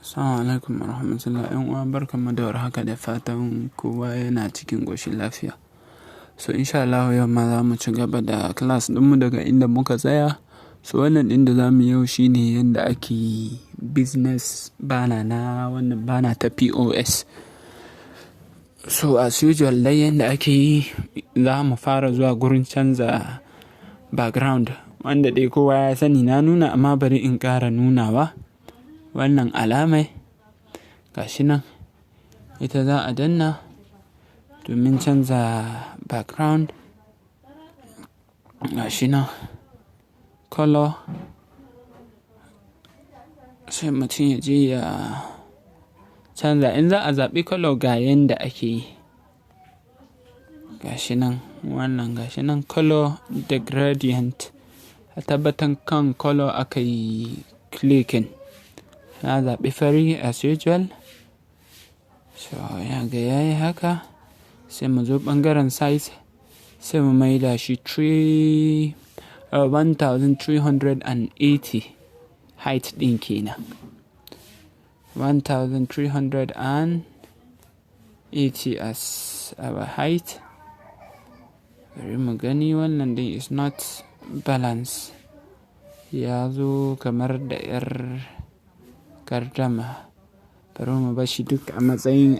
Assalamu alaikum warahmatullahi, 'yan uwa, barkanmu da warhaka, da fatan kowa yana cikin ƙoshin lafiya. So insha Allahu yau ma za mu ci gaba da class ɗinmu daga inda muka tsaya. So wannan ɗin da za mu yau shine yanda ake business banner na wannan banner ta POS. So as usual dai yanda ake yi, za mu fara zuwa gurin canza background, wanda dai kowa ya sani na nuna, amma bari in ƙara nunawa. Wannan alamai gashi nan, ita za a danna domin canza background. Gashi nan, color, sai mutum ya je ya canza. In za a zaɓi color, ga yanda ake yi. Gashi nan, wannan gashi nan, color da gradient. A tabbatar kan color aka yi clicking. Na zaɓi fari as usual. So ya ga yayi haka, sai mu zo ɓangaren size, sai mu maida shi 1380, height ɗin kenan. 1380 as our height. Bari mu gani, wannan ɗin is not balance. Ya zo kamar da 'yar gardama. Bari mu bashi duk a matsayin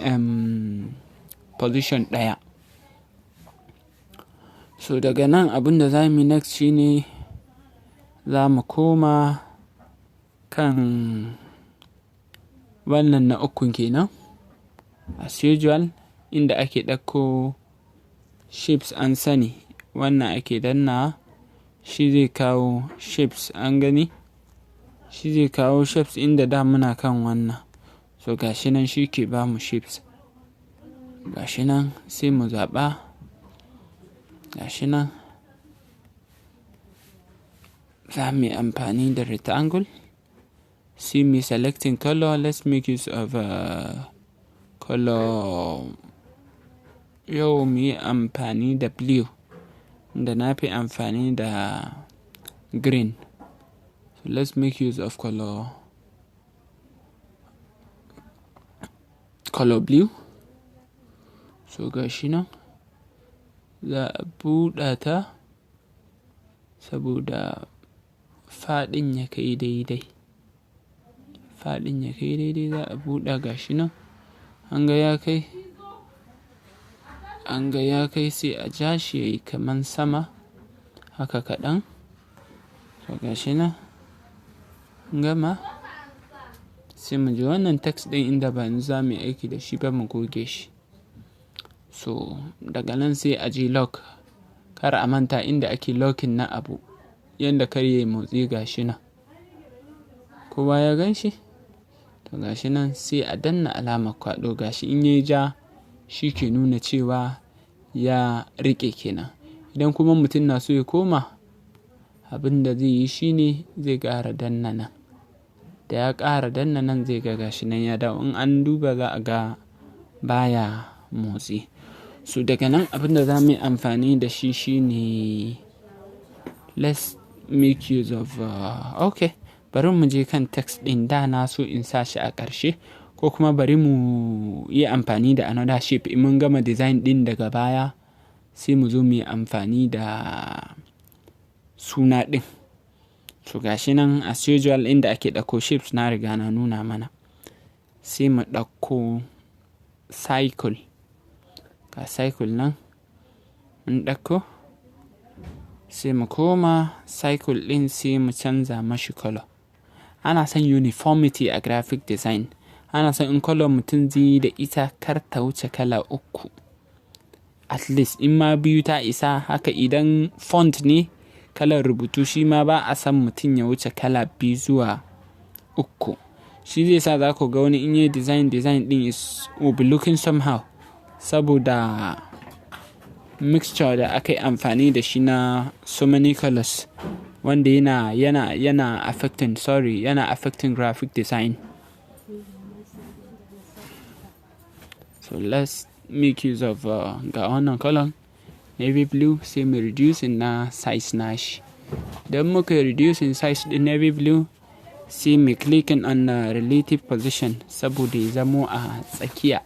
position ɗaya. So daga nan abin da za mu yi next shine za mu koma kan wannan na ukun kenan. As usual, inda ake ɗauko shapes an sani, wannan ake danna, shi zai kawo shapes, an gani? Shi zai kawo shapes inda da muna kan wannan. So gashi nan, shi ke bamu shapes. Gashi nan, sai mu zaɓa. Gashi nan. Za mu yi amfani da rectangle. Sai mu selecting color. Let's make use of color. Yau mu yi amfani da blue, da na fi amfani da green. So let's make use of color blue. So gashi nan, za a buɗe ta saboda faɗin ya kai daidai. Faɗin ya kai daidai, za a buɗe, gashi nan. An ga ya kai, an ga ya kai, sai a ja shi yayi kaman sama haka kaɗan. So gashi nan, gama. Sai mu je wannan text ɗin, inda ba yanzu za mu yi aiki da shi ba, mu goge shi. So daga nan sai a je lock. Kar a manta inda ake locking na abu, yanda kar yayi motsi, gashi nan. Kowa ya gan shi? To gashi nan, sai a danna alamar kwaɗo, gashi in yayi ja, shi ke nuna cewa ya riƙe kenan. Idan kuma mutum na so ya koma, abin da zai yi shine zai ƙara danna nan. Da ya ƙara danna nan, zai ga gashi nan ya dawo. In an duba, za a ga baya motsi. So daga nan abin da za mu yi amfani da shi shine, let's make use of okay, bari mu je kan text ɗin da na so in sa shi a ƙarshe, ko kuma bari mu yi amfani da another shape. In mun gama design ɗin daga baya, sai mu zo mu yi amfani da suna ɗin. So gashi nan, as usual, inda ake ɗauko shapes na riga na nuna mana. Sai mu ɗauko circle. Ga circle nan mun ɗauko. Sai mu koma circle ɗin, sai mu canza mashi color. Ana son uniformity a graphic design. Ana son in color mutum zai yi da ita, kar ta wuce kala uku. At least in ma biyu ta isa haka. Idan font ne, kalar rubutu, shi ma ba a son mutum ya wuce kala biyu zuwa uku. Shi zai sa za ku ga wani in yi design, design ɗin is will be looking somehow, saboda mixture da aka yi amfani da shi na so many colors, wanda yana affecting, sorry, yana affecting graphic design. So let's make use of ga wannan color, navy blue, sai mu reducing na size nashi. Idan muka reducing size ɗin navy blue, Sai mu clicking on the relative position saboda ya zamo a tsakiya.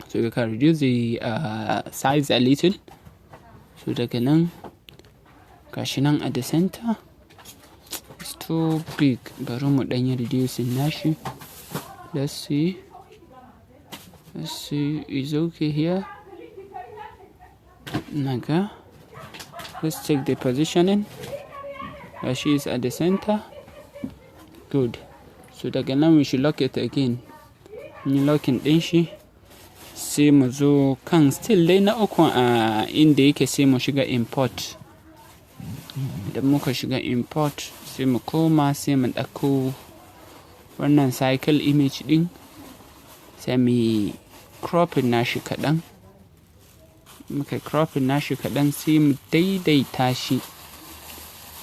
So you can reduce the size a little. So daga nan gashi nan at the center. It's too big. Bari mu ɗan yi reducing nashi. Let's see. Let's see. Is okay here. Naga. Let's check the positioning. Gashi is at the center. Good. So daga nan we should lock it again. Yi locking ɗin shi. Sai mu zo kan still dai na uku a inda yake, sai mu shiga import. Idan muka shiga import, sai mu koma, sai mu ɗauko wannan cycle image ɗin, sai mu cropping nashi kaɗan. Muka cropping nashi kaɗan, sai mu daidaita shi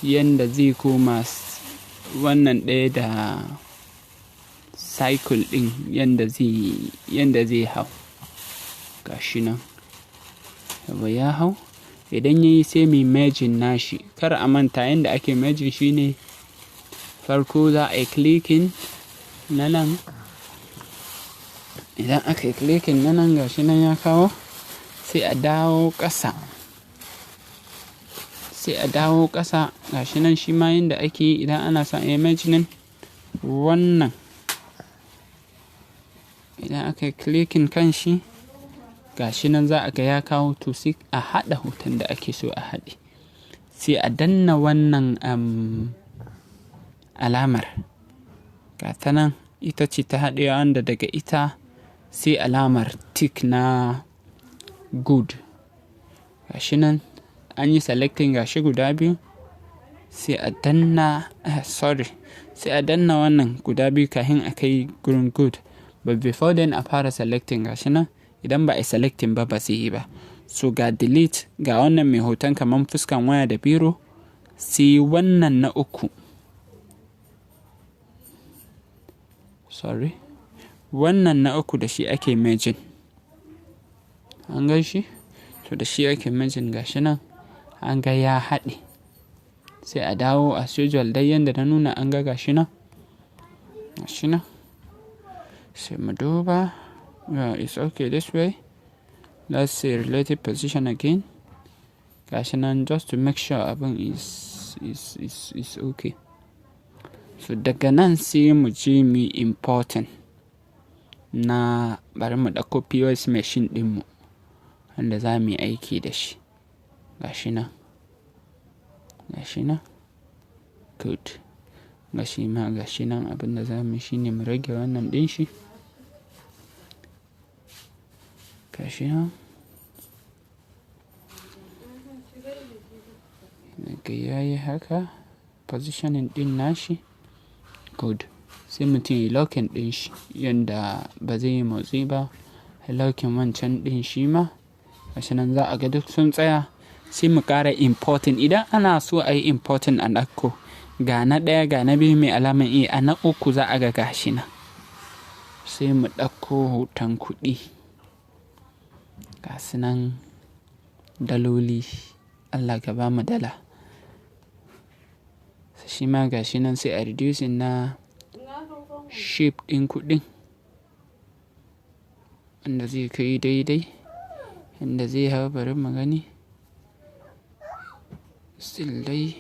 yanda zai koma wannan ɗaya da cycle ɗin, yanda zai hau. Gashi nan. Yawwa, ya hau. Idan yayi, sai mu merging nashi. Kar a manta, yanda ake merging shine farko za a yi clicking na nan. Idan aka yi clicking na nan, gashi nan ya kawo, sai a dawo ƙasa. Sai a dawo ƙasa, gashi nan shi ma yanda ake yi idan ana son a yi merging wannan. Idan aka yi clicking kan shi, gashi nan za a ga ya kawo. To, sai a haɗa hoton da ake so a haɗe. Sai a danna wannan alamar. Ga ta nan, ita ce ta haɗewa, wanda daga ita sai alamar tick na good. Gashi nan an yi selecting, gashi guda biyu, sai a danna, sorry, sai a danna wannan guda biyu kafin a kai gurin good. But before then a fara selecting. Gashi nan, idan ba a yi selecting ba, ba zai yi ba. So ga delete, ga wannan mai hoton kamar fuskan waya da biro, sai wannan na uku. Sorry. Wannan na uku, da shi ake merging. An gan shi? To, da shi ake merging, gashi nan an ga ya haɗe. Sai a dawo as usual dai yanda na nuna, an ga gashi nan. Gashi nan. Sai mu duba. Yeah, it's okay this way. Let's say relative position again. Gashi nan, just to make sure abin is okay. So daga nan sai mu je mu importing na, bari mu ɗauko POS machine ɗinmu wanda za mu yi aiki da shi. Gashi nan. Gashi nan. Good. Gashi ma, gashi nan, abin da za mu yi shine mu rage wannan ɗin shi. Gashi nan. Daga yayi haka, positioning ɗin nashi good. Sai mutum yayi locking ɗin shi yanda ba zai yi motsi ba. Locking wancan ɗin shi ma. Gashi nan, za a ga duk sun tsaya. Sai mu ƙara importing. Idan ana so a yi importing a ɗauko, ga na ɗaya, ga na biyu mai alamar A, a na uku za a ga gashi nan. Sai mu ɗauko hoton kuɗi. Ga su nan daloli. Allah ka bamu dala. Shi ma gashi nan, sai a reducing na shape ɗin kuɗin wanda zai kai daidai inda zai hau. Bari mu gani. Still dai.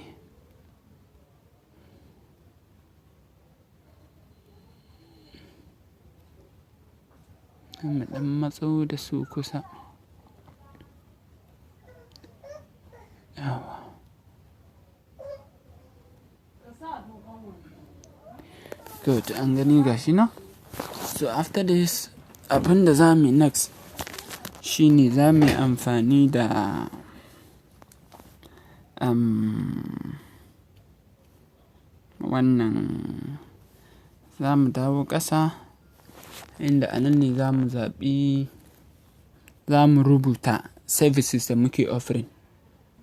Mu ɗan matso da su kusa. Yawwa. Good, an gani gashi nan. So after this, abin da za mu yi next shine za mu yi amfani da wannan, za mu dawo ƙasa inda a nan ne za mu zaɓi, za mu rubuta services da muke offering.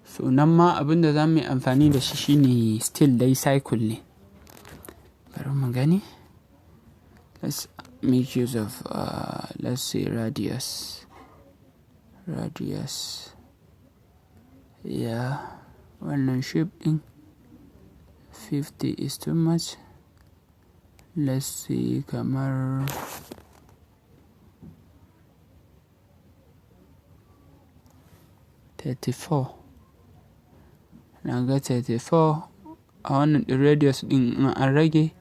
So nan ma abin da za mu yi amfani da shi shine still dai cycle ne. Bari mu gani. Let's make use of, let's say, radius. Radius. Yeah, wannan shape ɗin 50 is too much. Let's see, kamar 34. Na ga 34 a wannan ɗin radius ɗin in an rage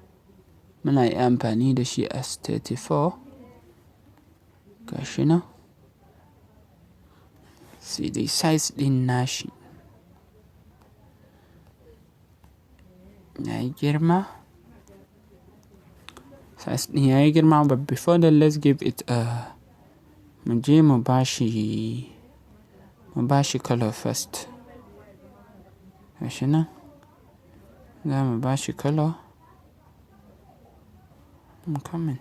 muna iya amfani da shi as 34. Gashi nan. Sai dai size ɗin nashi ya yi girma. Size ɗin ya yi girma, but before that, let's give it a, mu je mu bashi color first. Gashi nan. Za mu bashi color. I'm coming.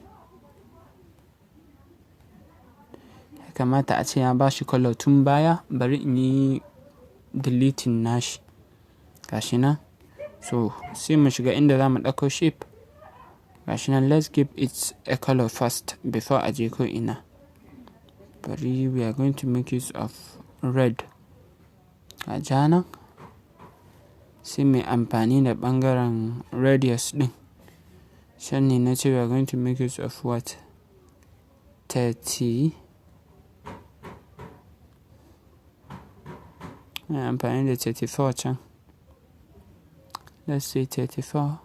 Ya kamata a ce ya bashi color tun baya. Bari in yi deleting nashi. Gashi nan. So sai mu shiga inda za mu ɗauko shape. Gashi nan, let's give it a color first before a je ko ina. Bari, we are going to make use of red. A ja nan. Sai mu yi amfani da ɓangaren radius ɗin. Shan ne na ce we are going to make use of what? 30. Muna amfani da 34 can. Let's say 34.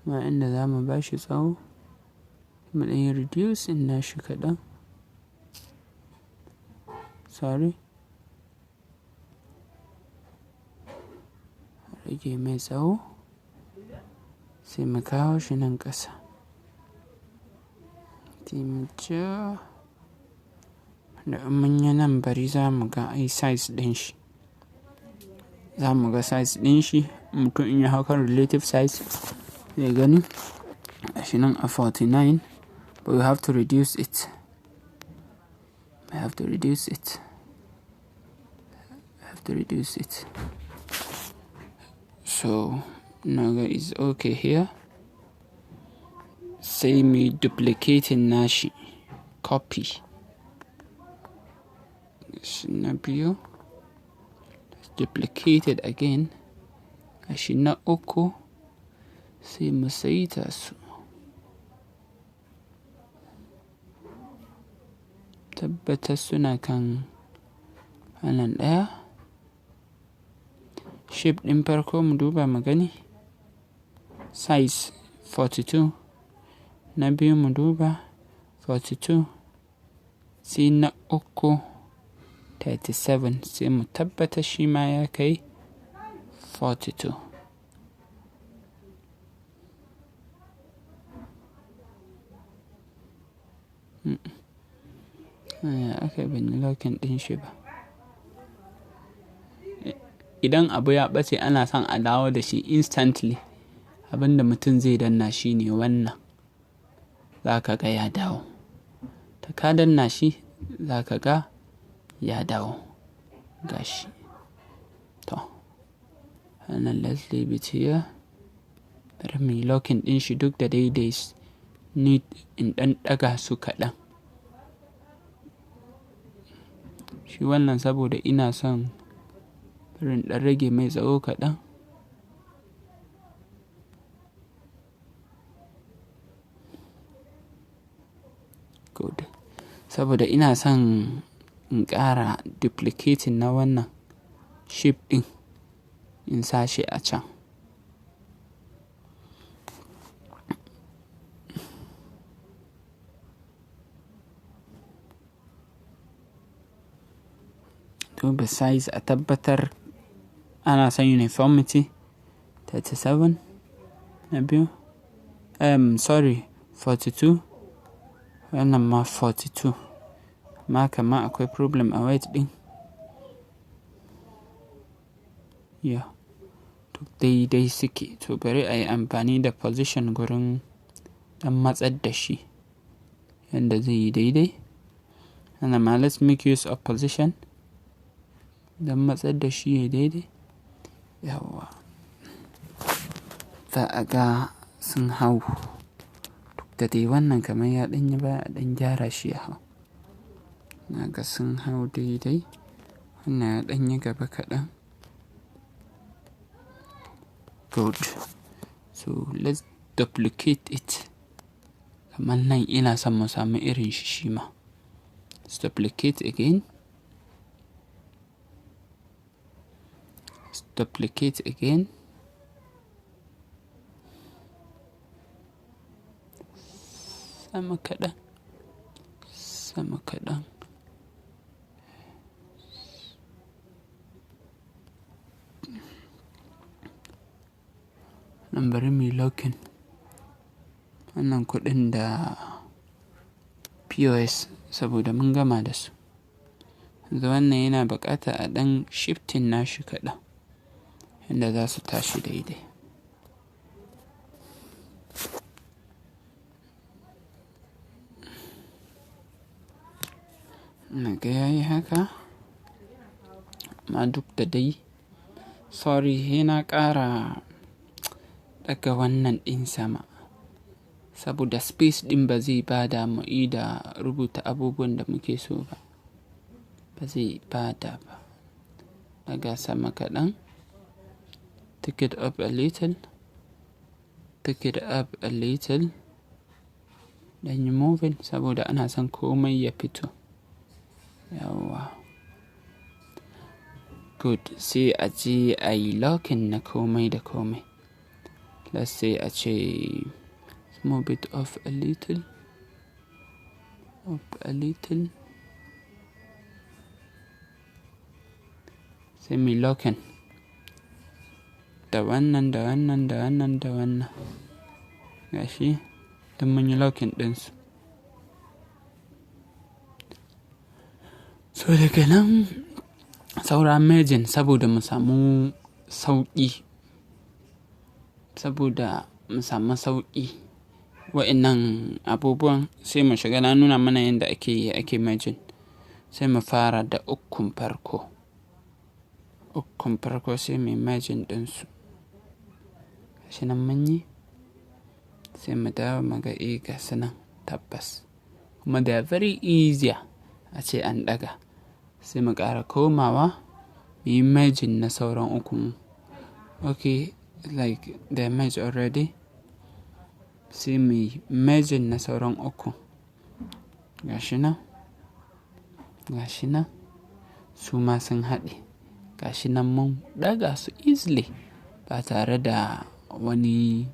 Amma inda za mu ba shi tsawo, mu ɗan yi reducing nashi kaɗan. Sorry. Rage mai tsawo. Sai mu kawo shi nan ƙasa. Sai mu ja. Da in mun yi nan, bari za mu ga ai size ɗin shi. Za mu ga size ɗin shi. Mutum in ya hau kan relative size zai gani. Gashi nan a 49, but we have to reduce it. We have to reduce it. We have to reduce it. So naga is okay here. Sai mu duplicating nashi, copy. Gashi na biyu. Let's duplicate it again. Gashi na uku. Sai mu saita su. Tabbatar suna kan wannan ɗaya. Shape ɗin farko mu duba mu gani. Size 42. Na biyu mu duba 42. Sai na uku 37. Sai mu tabbata shi ma ya kai 42. Ya aka ban yi locking ɗin shi ba. Idan abu ya ɓace ana son a dawo da shi instantly, abin da mutum zai danna shi ne wannan. Za ka ga ya dawo. Da ka danna shi za ka ga ya dawo. Gashi. To. Wannan, let's leave it here. Bari mu yi locking ɗin shi duk da dai dai need in ɗan ɗaga su kaɗan. Shi wannan saboda ina son bari in ɗan rage mai tsawo kaɗan. Good. Saboda ina son in ƙara duplicating na wannan shape ɗin in sa shi a can. Duba size a tabbatar ana son uniformity 37 na biyu, sorry, 42. Wannan ma 42. Ma kama akwai problem a weight ɗin. Yeah, duk daidai suke. To, bari a yi amfani da position gurin ɗan matsar da shi yanda zai yi daidai. Wannan ma let's make use of position don matsar da shi ya daidai. Yawwa. Za a ga sun hau. Duk da dai wannan kamar ya ɗan yi baya, a ɗan gyara shi ya hau. Na ga sun hau daidai. Wannan ya ɗan yi gaba kaɗan. Good. So let's duplicate it. Kamar nan ina son mu samu irin shi shi ma. Let's duplicate again. Let's duplicate again. Sama kaɗan, sama kaɗan. Nan bari muyi locking wannan kuɗin da POS saboda mun gama da su. Yanzu wannan yana buƙata a ɗan shifting nashi kaɗan inda za su tashi daidai. Na ga yayi haka, amma duk da dai sorry, sai na ƙara ɗaga wannan ɗin sama saboda space ɗin ba zai bada mu ida rubuta abubuwan da muke so ba. Ba zai bada ba. Ɗaga sama kaɗan. Take it up a little. Take it up a little. Dan yi moving saboda ana son komai ya fito. Yawwa. Good. Sai a je a yi locking na komai da komai. Let's say a ce move it off a little. Up a little. Sai mu locking. Da wannan, da wannan, da wannan, da wannan. Gashi, duk mun yi locking ɗinsu. So daga nan saura merging saboda mu samu sauƙi. Saboda mu samu sauƙi wa'innan abubuwan sai mu shiga na nuna mana yadda ake yi ake merging. Sai mu fara da ukun farko. Ukun farko sai muyi merging ɗinsu. Gashi nan mun yi. Sai mu dawo mu ga eh gasu nan tabbas. Kuma they are very easier a ce an ɗaga. Sai mu ƙara komawa muyi merging na sauran ukun. Okay, like they merge already. Sai muyi merging na sauran uku. Gashi nan, gashi nan su ma sun haɗe. Gashi nan mun ɗaga su easily ba tare da wani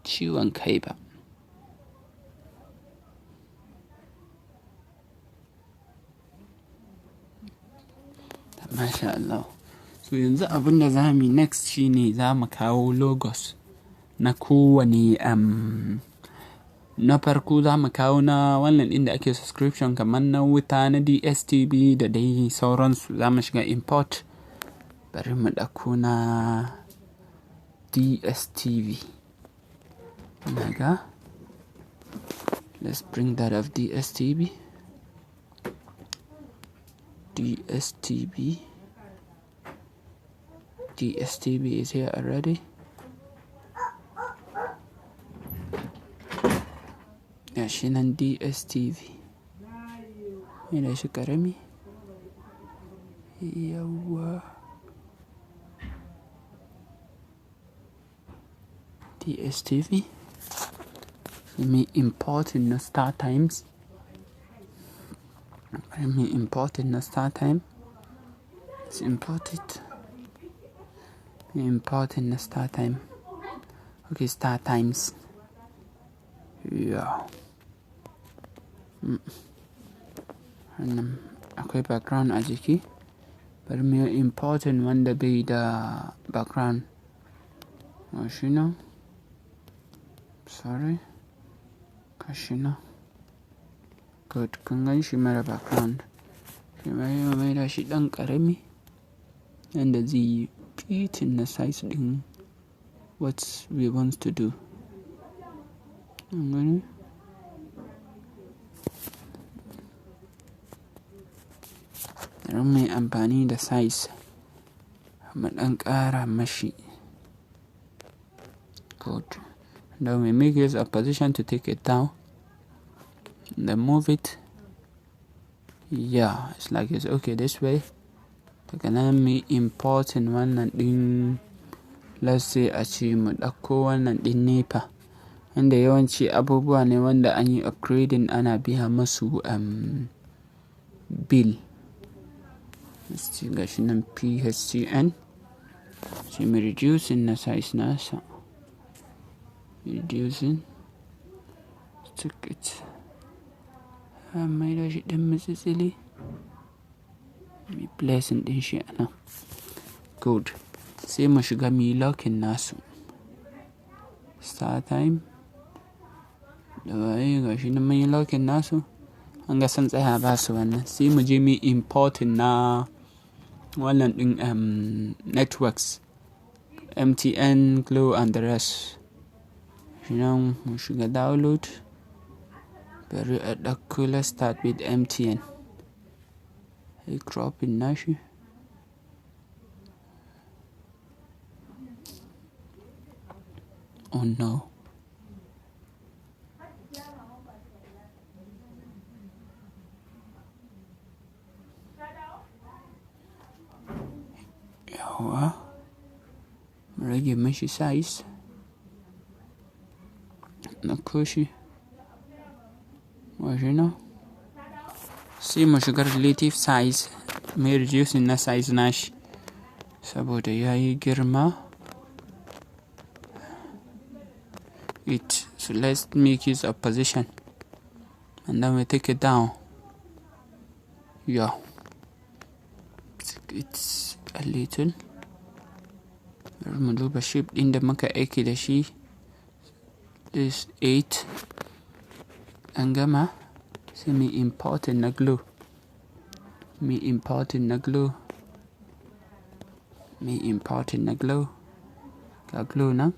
ciwon kai ba. Masha Allah. So yanzu abin da za muyi next shine za mu kawo logos na kowane, na farko za mu kawo na wannan ɗin da ake subscription kamar na wuta, na DSTV da dai sauransu. Za mu shiga import. Bari mu ɗauko na DSTV. Naga. Let's bring that of DSTV. DSTV. DSTV is here already. Gashi nan DSTV. Ina shi ƙarami. Yawwa. DSTV. Let me import in the Star Times. Let me import in the Star Time. Let's import it. Import in the Star Time. Okay, Star Times. Yeah. Wannan akwai background a jiki. Bari mu yi importing wanda bai da background. Gashi nan. Sorry. Gashi nan. Good. Kun gan shi mara background. Shi ma yi mai da shi ɗan ƙarami. Yanda zai yi fitting na size ɗin what we want to do. Kun gani? Bari mu yi amfani da size. Mu ɗan ƙara mashi. Good. Then we make use of position to take it down. Then move it. Yeah, it's like it's okay this way. Daga nan mu yi importing wannan ɗin, let's say a ce mu ɗauko wannan ɗin NEPA. Wanda yawanci abubuwa ne wanda an yi upgrading, ana biya masu bill. Ga shi nan PHCN. Sai mu reducing na size nasa. Reducing. Took it. Mai da shi ɗan mitsitsili. Mu placing ɗin shi a nan. Good. Sai mu shiga muyi locking nasu. StarTimes. Da waye, ga shi nan mun yi locking nasu. An ga sun tsaya ba su wannan. Sai mu je muyi importing na wannan ɗin networks. MTN, Glo and the rest. Shi nan mu shiga download. Bari a ɗauko, let's start with MTN. Yi cropping nashi. Oh no. Yawwa. Mu rage mashi size. Ɗauko shi. Gashi nan. Sai mu shiga relative size. Mu reducing na size nashi. Saboda ya yi girma. It. So let's make use of position. And then we take it down. Yeah. It's a little. Bari mu duba shape ɗin da muka aiki da shi. This 8. An gama. Sai mu importing na Glo. Mu importing na Glo. Mu importing na Glo. Ga Glo nan.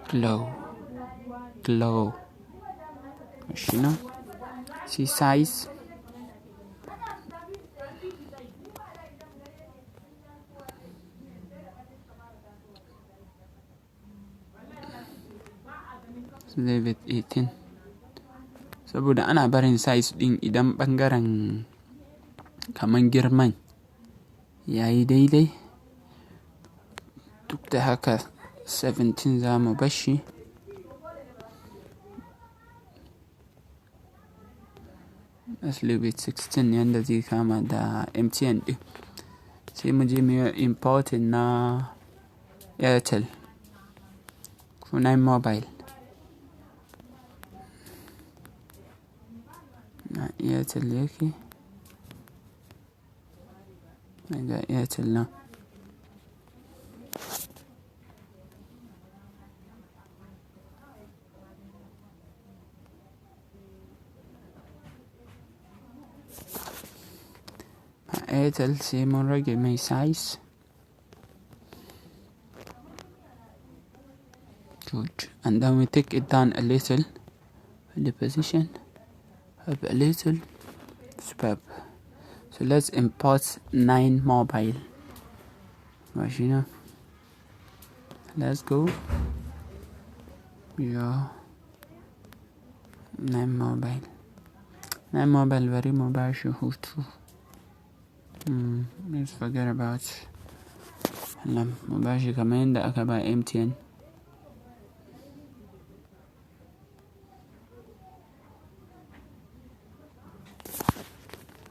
Glo. Glo. Gashi nan. Sai size. Leave it 18. Saboda ana barin size ɗin idan ɓangaren kaman girman ya yi daidai. Duk da haka 17 za mu bashi. Let's leave it 16 yanda zai kama da MTN ɗin. Sai mu je mu yi importing na Airtel ko 9mobile. Na Airtel yake. Ga Airtel nan. Airtel sai mun rage mai size. Good. And then we take it down a little. The position up a little. Superb. So let's import 9mobile. Gashi nan. Let's go. Yeah. 9mobile. 9mobile, bari mu bashi hutu. Let's forget about nan, mu bashi kamar yadda aka ba MTN.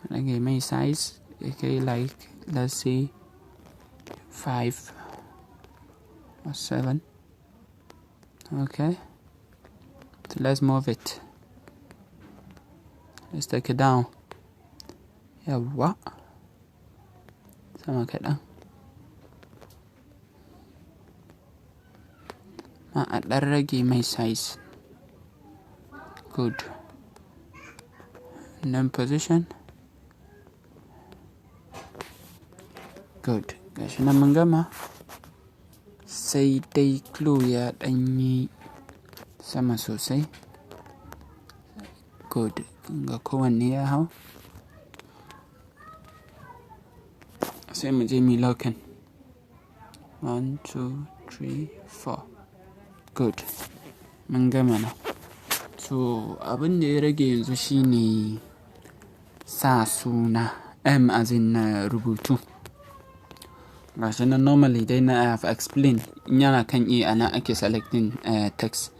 Rage mai size, okay, like let's say 5 or 7. Okay, so let's move it. Let's take it down. Yawwa. Sama kaɗan. Ma a ɗan rage mai size. Good. And then position. Good. Gashi nan mun gama. Sai dai Glo ya ɗan yi sama sosai. Good. Ga kowanne ya hau. Sai mu je mu locking. 1, 2, 3, 4. Good. Mun gama nan. So abin da ya rage yanzu shine sa suna. As in rubutu. Gashi nan normally dai na I have explained in yana kan A ana ake selecting text.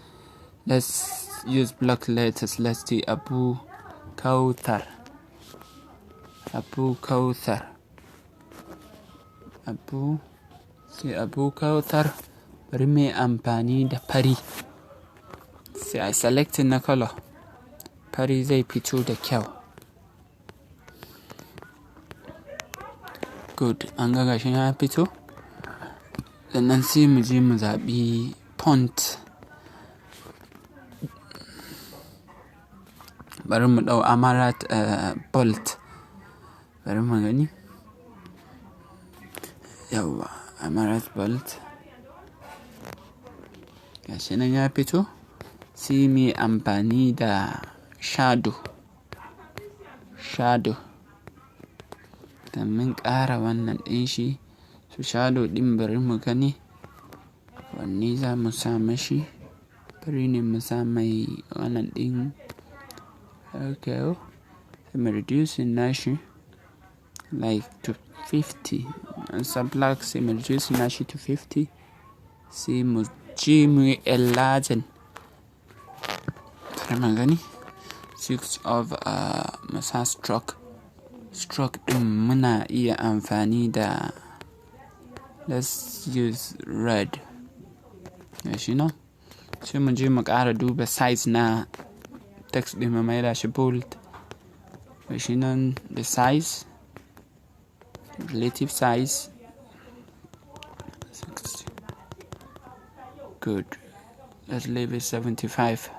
Let's use block letters. Let's see Abu Kauthar. Abu Kauthar. Abu, sai Abu Kauthar, bari mu yi amfani da fari. Sai a selecting na color. Fari zai fito da kyau. Good, an ga gashi ya fito. Sannan sai mu je mu zaɓi font. Bari mu ɗau Amarat bold. Bari mu gani. Yauwa, Amarat bold. Gashi nan ya fito. Sai mu yi amfani da shadow. Shadow. Domin ƙara wannan ɗin shi. So shadow ɗin bari mu gani. Wanne za mu sa mashi? Bari ne mu sa mai wannan ɗin. Okay. Sai mu reducing nashi like to 50. And some black, sai mu reducing nashi to 50. Sai mu je mu yi enlarging. Bari mu gani. 6 of mu sa stroke. Stroke ɗin muna iya amfani da, let's use red. Gashi nan. Sai mu je mu ƙara duba size na text ɗin, mu maida shi bold. Gashi nan the size, relative size 60. Good. Let's leave it 75.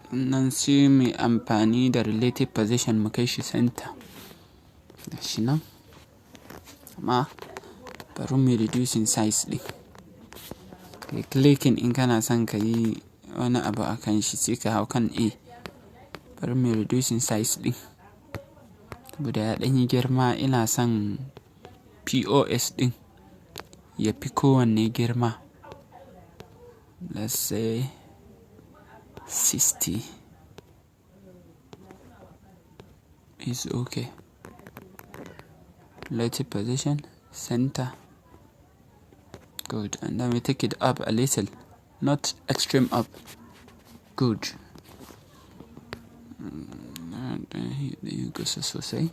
Nan sai mu yi amfani da relative position mu kai shi center. Gashi nan. Amma bari mu reducing size ɗin. Kai clicking in kana son ka yi wani abu a kan shi, sai ka hau kan A. Bari mu reducing size ɗin. Saboda ya ɗan yi girma, ina son POS ɗin ya fi kowanne girma. Let's say 60 is okay. Relative position, center. Good. And then we take it up a little, not extreme up. Good. Kusa sosai.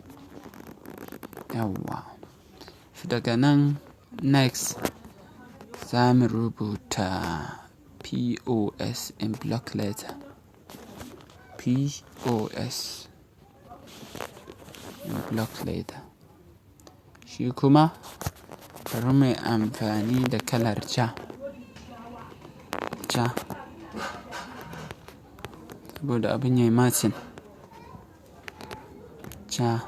Yawwa. So daga nan next za mu rubuta POS in block letter. POS in block letter. Shi kuma bari mu yi amfani da kalar ja. Ja. Saboda abin yayi matching. Ja.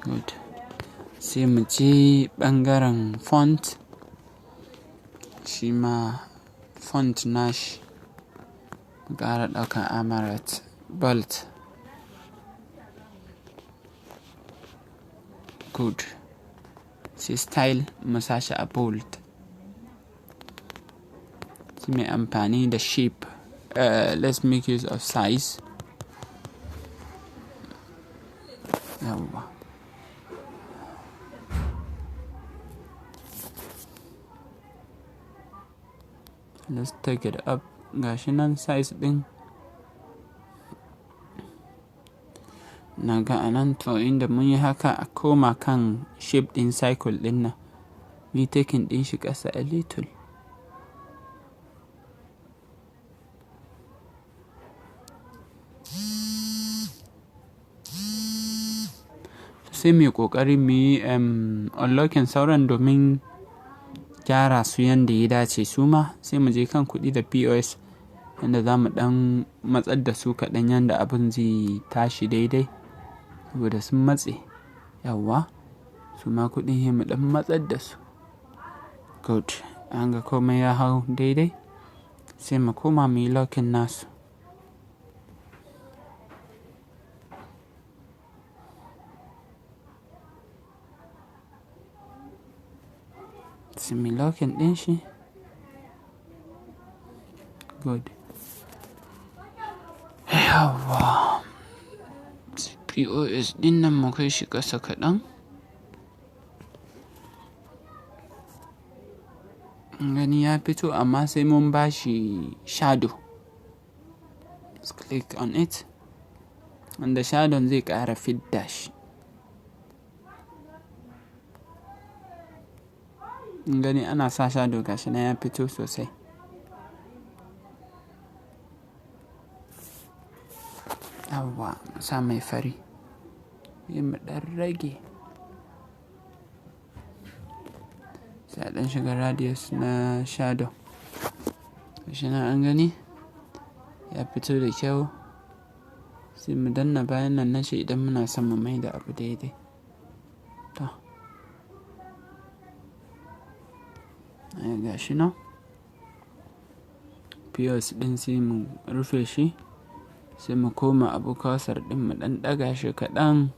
Good. Sai mu je ɓangaren font. Shi ma font nashi mu ƙara ɗaukan Amarat bold. Good. Sai style mu sa shi a bold. Sai mu yi amfani da shape. Let's make use of size. Yawwa. Let's take it up. Gashi nan size ɗin. Na ga anan, to inda mun yi haka a koma kan shape ɗin circle ɗin nan. Mu taking ɗin shi ƙasa a little. Sai mu yi ƙoƙari mu yi unlocking sauran domin gyara su yanda ya dace su ma. Sai mu je kan kuɗi da POS yanda za mu ɗan matsar da su kaɗan yanda abin zai tashi daidai. Saboda sun matse. Yawwa. Su ma kuɗin sai mu ɗan matsar da su. Good. An ga komai ya hau daidai. Sai mu koma muyi locking nasu. Sai muyi locking ɗin shi. Good. Yawwa. POS ɗin nan mu kai shi ƙasa kaɗan. Gani ya fito, amma sai mun ba shi shadow. Let's click on it. Wanda shadow zai ƙara fidda shi. Gani ana sa shadow, gashi nan ya fito sosai. Yawwa, mu sa mai fari. Sai mu ɗan rage. Sai a ɗan shiga radius na shadow. Gashi nan an gani ya fito da kyau. Sai mu danna bayan nan nashi idan muna son mu maida abu daidai. To. Ai gashi nan. POS ɗin sai mu rufe shi. Sai mu koma abu cursor ɗin mu ɗan ɗaga shi kaɗan.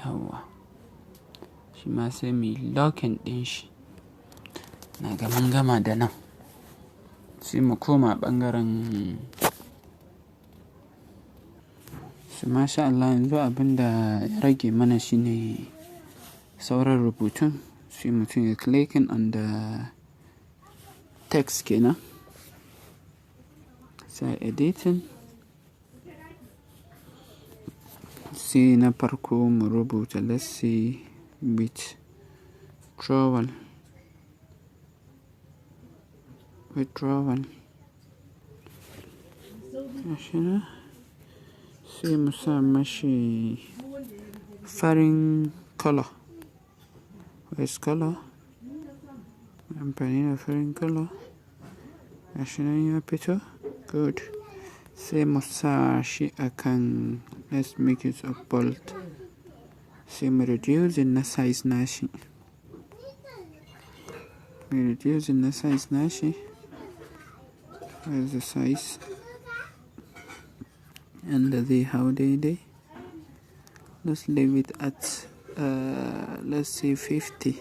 Yawwa. Shi ma sai muyi locking ɗin shi. Na ga mun gama da nan. Sai mu koma ɓangaren. So masha Allah, yanzu abin da ya rage mana shine sauran rubutun. Sai mutum ya clicking on the text kenan. Sai editing. Sai na farko mu rubuta, let's say, withdrawal. Withdrawal. Gashi nan. Sai mu sa mashi farin color. Where's color? Amfani da farin color. Gashi nan ya fito. Good. Sai mu sa shi akan, let's make it a bold. Sai mu reduce na size nashi. Mu reduce na size nashi. Where's the size? And zai hau daidai. Let's leave it at, let's say, 50.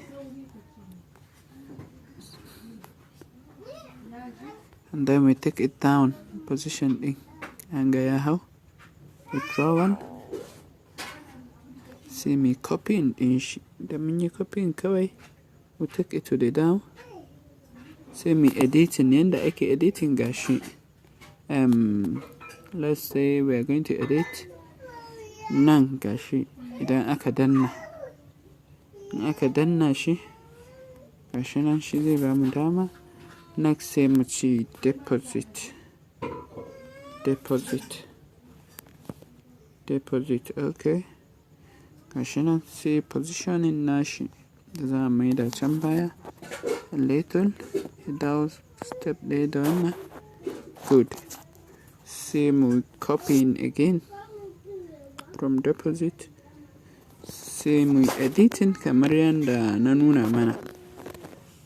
And then we take it down position ɗin. An ga ya hau. Withdrawal. Sai mu copying ɗin shi. Da mun yi copying kawai, we take it to the down. Sai mu editing, yanda ake editing gashi. Let's say we are going to edit nan, gashi idan aka danna. In aka danna shi, gashi nan shi zai bamu dama. Next sai mu ce deposit. Deposit. Deposit, okay. Gashi nan sai positioning nashi da za a maida can baya. A little, ya dawo step ɗaya da wannan. Good. Sai mu copying again from deposit. Sai mu editing kamar yadda na nuna mana.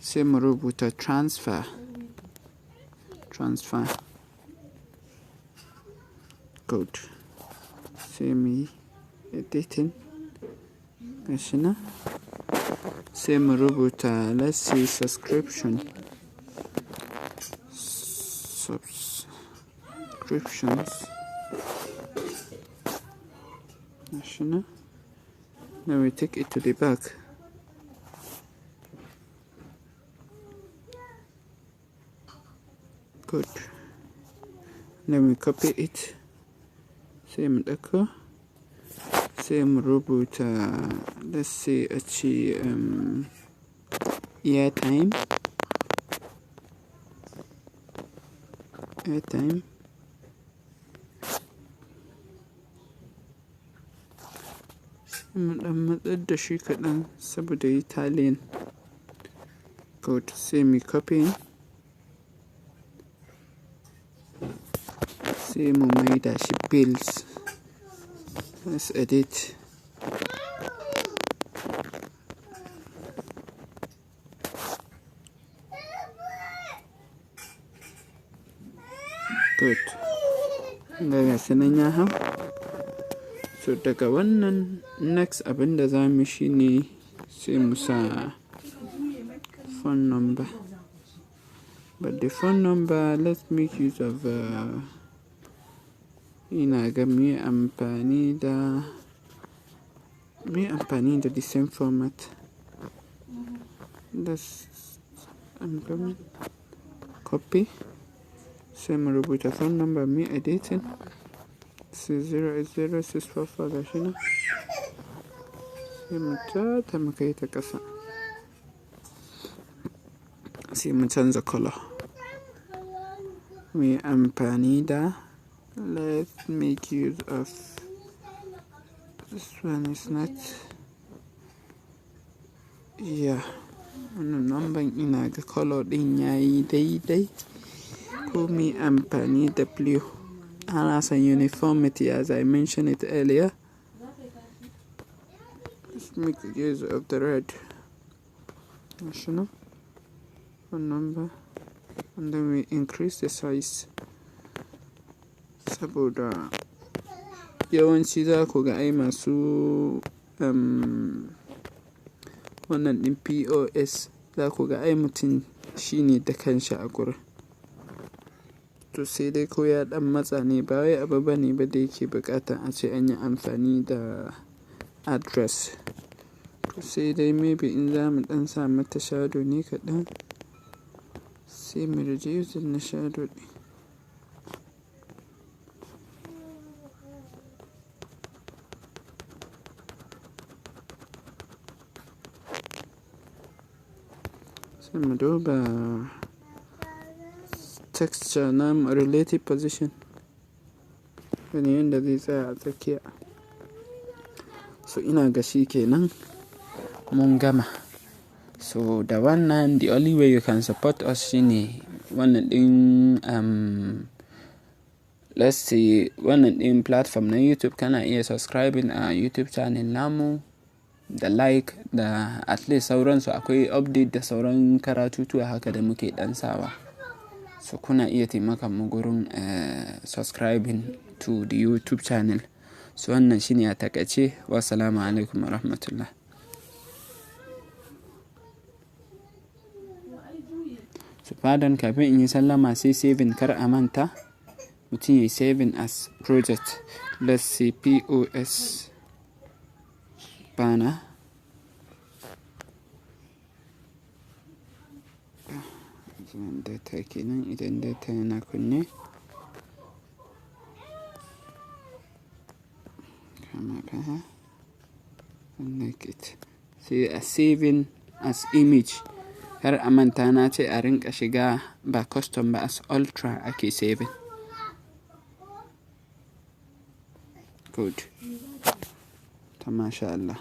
Sai mu rubuta transfer. Transfer. Good. Sai mu yi editing. Gashi nan. Sai mu rubuta, let's say, subscription. Subscriptions. Gashi nan. Then we take it to the back. Good. Then we copy it. Sai mu ɗauko. Sai mu rubuta, let's say, a ce airtime. Airtime. Sai mu ɗan matsar da shi kaɗan saboda yi tallying. Good. Sai mu copy. Sai mu maida shi bills. Let's edit. Good. Ga gashi nan ya hau. So daga wannan, next abin da za mu shi ne sai mu sa phone number. But the phone number, let's make use of Ina ga muyi amfani da the same format. This I'm coming. Copy. Sai mu rubuta phone number, muyi editing. 6080644, gashi nan. Sai mu ja mu kai ta ƙasa. Sai mu canza color. Muyi amfani da, let's make use of this one, is not, yeah. Wannan number ina ga color ɗin yayi daidai. Ko muyi amfani da blue. Ana son uniformity, as I mentioned it earlier. Let's make use of the red. Gashi nan. Phone number, and then we increase the size. Saboda yawanci za ku ga ai masu wannan ɗin POS, za ku ga ai mutum shine da kanshi a gurin. To, sai dai ko ya ɗan matsa ne, ba wai abu bane ba da yake buƙatan ace an yi amfani da address. To, sai dai maybe in za mu ɗan sa mata shadow ne kaɗan, sai mu reduce na shadow ɗin. Sai mu duba texture na relative position. Gani yanda zai tsaya a tsakiya. So ina ga shi kenan mun gama. So da wannan, the only way you can support us shine wannan ɗin, let's say wannan ɗin platform na YouTube, kana iya subscribing a YouTube channel namu da like da at least sauransu, akwai update da sauran karatutuwa haka da muke ɗan sawa. So kuna iya taimakon mu gurin subscribing to the YouTube channel. So wannan shine a takaice. Wassalamu alaikum warahmatullah. So pardon, kafin in yi sallama, sai saving, kar a manta. Mutum yayi saving as project. Let's say POS banner. Data kenan, idan data yana kunne. Kama fa. Like it. Sai a saving as image. Kar a manta, na ce a rinƙa shiga ba custom ba, as ultra ake saving. Good. Ta masha Allah.